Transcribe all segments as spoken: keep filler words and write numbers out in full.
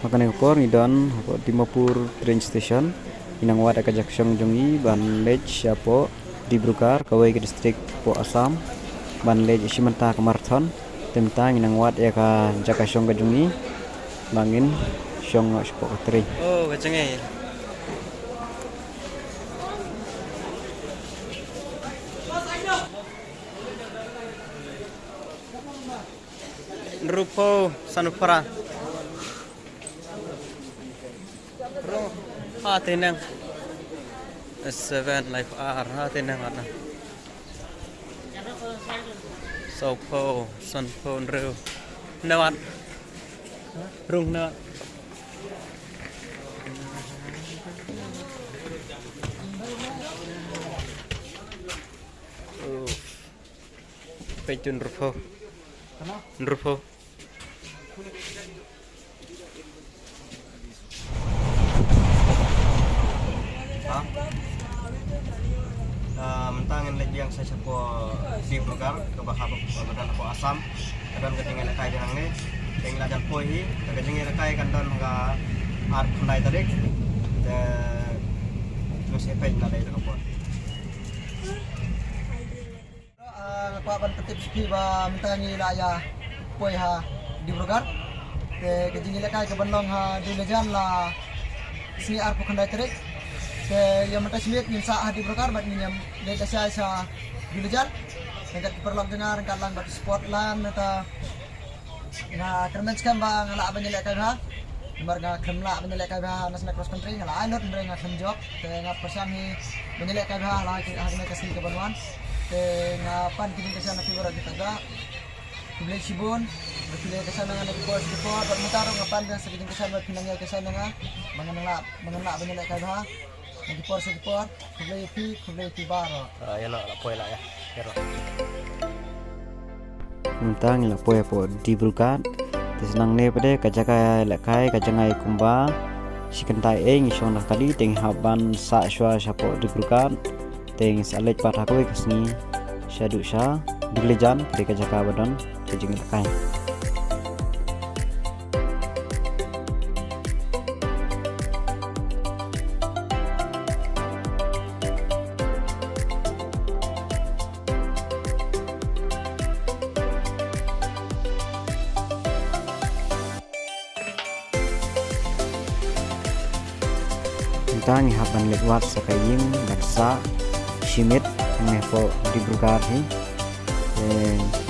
Ha kane ka por ngi don hapoh Dimapur train station. Ngi nang wad ïa ka jaka shong jong ngi ban leit shapoh Dibrugarh, kawei ka district hapoh Assam. Ban leit shi mynta ka marathon. Te mynta ngi nang wad ïa ka jaka shong ka jong ngi ba ngin shong noh shapoh ka train. Oh, ka jong ngi. Hynriewphew sanphew phra. Rung ha te neng. Seven life ar ha te neng ar na. Sawphew, sanphew, hynriew. Newat. Rung newat. Oh. Peit tu hynriewphew. Hynriewphew. Ha? Ah, mynta ngin leit biang sa shapoh Dibrugarh, kaba hap ba don hapoh Assam. Ka don ka jingïalehkai biang hangne. Te ngi la jan poi hi, ka jingïalehkai kan don ha ka ar khyndai tarik. Te ngi sa peit na dei ka por. Ah, nga kwah ban pyntip sha phi ba mynta ngi la ïa poi ha Dibrugarh. Te ka jingïalehkai ka ban long ha Dulejan la sngi arphew khyndai tarik. Te ïa mynta shi miet ngin sah ha Dibrugarh bad ngin ïa leit lashai sha Dulejan. Ryngkat ki paralok jong nga, ryngkat lang bad sport lan nata. Nga kyrmen skhem ba nga lah ban ïalehkai bha. Namar nga khlem lah ban ïalehkai bha na sna cross country, nga la ai lut hynrei nga khlem jop. Te nga pyrshang hi ban ïalehkai bha ha kane ka sngi ka ban wan. Te nga pan ki jingkyrshan na phi baroh kita. Khublei shibun ba phi la kyrshan ïa nga na ki por sha ki por. Bad mynta ruh nga pan sa ki jingkyrshan ba phi nang ïa kyrshan ïa nga ba ngan lah, ba ngan lah ban ïalehkai bha. Na ki por sha ki por, khublei ïa phi, khublei ïa phi baroh. Ah, ïa noh, la poi la ïa. Ïa noh. Mynta ngi la poi hapoh Dibrugarh. Te sa nangne pat de ka jaka ïalehkai ka jngai kumba shi kynta ei ngi shong da ka kali te ngi hap ban sah shuwa shapoh Dibrugarh. Te ngin sa leit pat ha kawei ka sngi shaduh sha Dulejan, ka dei ka jaka ba don ka jingïalehkai. Mynta ngi hap ban leit wad sa ka ïing ban sah shi miet hangne hapoh Dibrugarh hi. Te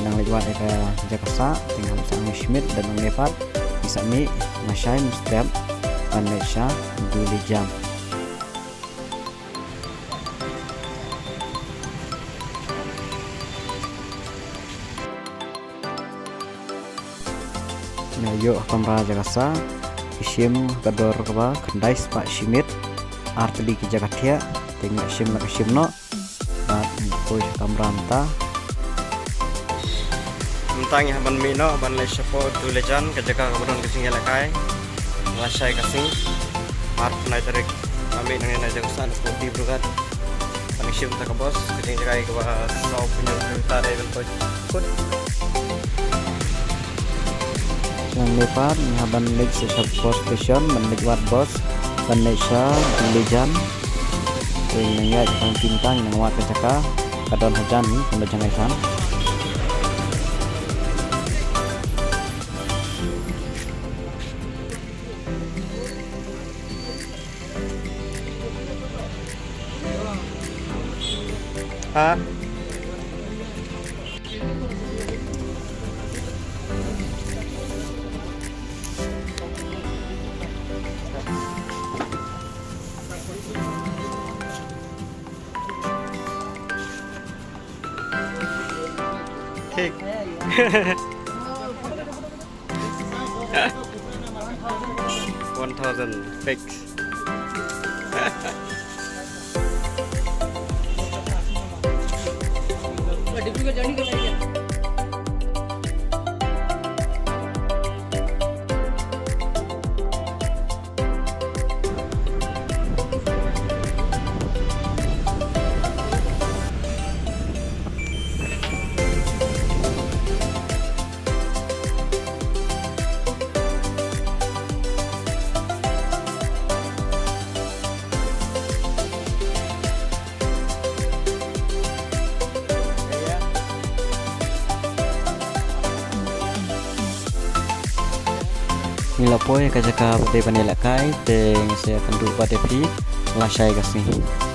nang leit wad ïa ka jaka sah, te ngi hap sah hangne shi miet, bad nangne pat ngi sa mih lashai mynstep ban leit sha Dulejan. Ngi ïoh kamra jaka sah, ngi shim ka dor kaba khyndai spah shi miet, ar tylli ki jaka thiah, te ngi shim la ka shim noh. Bad ngi poi sha kamra mynta. Mynta ngi hap ban mih noh ban leit shapoh Dulejan, ka jaka kaba don ka jingïalehkai. Lashai ka sngi arphew khyndai tarik. Nga mih nangne na jaka sah na Dibrugarh. Ban shim ta ka bos, ka jingïalehkai kaba saw phew hynñiew kilometer dei ban poi kut. Nangne pat ngi hap ban leit sha bus station ban leit wad bos ban leit sha Dulejan. Te nang ïaid ha ka tang, nang wad ka jaka ka don hajan hi, ka don jngai san. Ha? Cake. One thousand fix. Ngi la poi ka jaka ba dei ban ïalehkai, te ngi sa ïakynduh pat ïa phi lashai ka sngi.